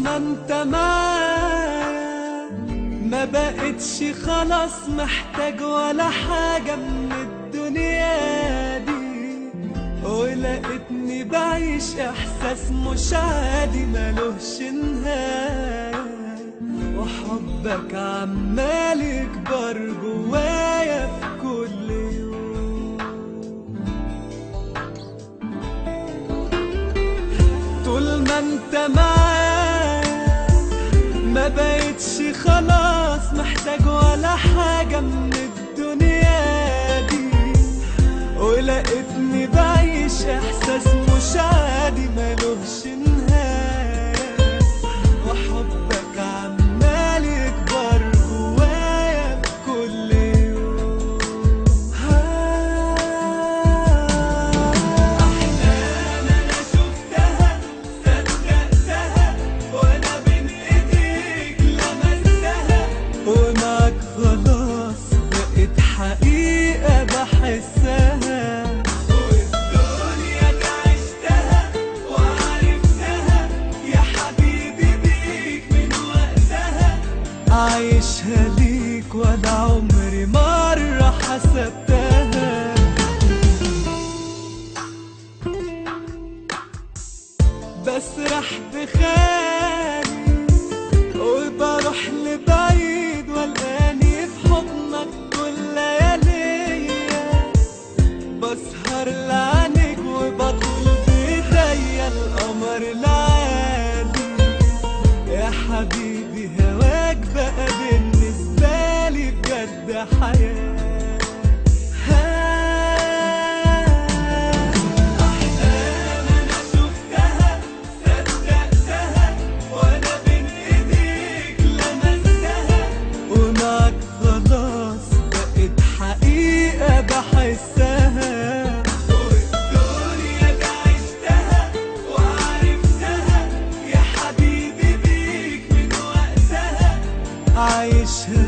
ما انت معايا ما بقتش خلاص محتاج ولا حاجة من الدنيا دي، ولقيتني بعيش احساس مش عادي ملوش نهاية، وحبك عمال يكبر جوايا في كل يوم. طول ما انت معايا ما بقتش خلاص محتاج ولا حاجة من الدنيا دي، ولقيتني بعيش احساس مش عادي ملوش نهاية، وحبك عمال يكبر جوايا في كل يوم. أحلام أنا شفتها صدقتها وأنا بين إيديك لمستها، ومعك خلاص بقت حقيقة بحسها، والدنيا دي عشتها وعرفتها يا حبيبي بيك من وقتها، عايشها ليك ولا عمري مرة حسبتها. بسرح بخيالي وبروح لبعيد والقاني في حضنك كل لياليا، بسهر لعنك وبطل بإيديا القمر العالي، يا حبيبي هواك بقى بالنسبة لي بجد حياة. أحلام أنا شفتها صدقتها وأنا بين إيديك لمستها، ومعك خلاص بقت حقيقة بحسها، والدنيا دي عشتها وعرفتها يا حبيبي بيك من وقتها، عايشها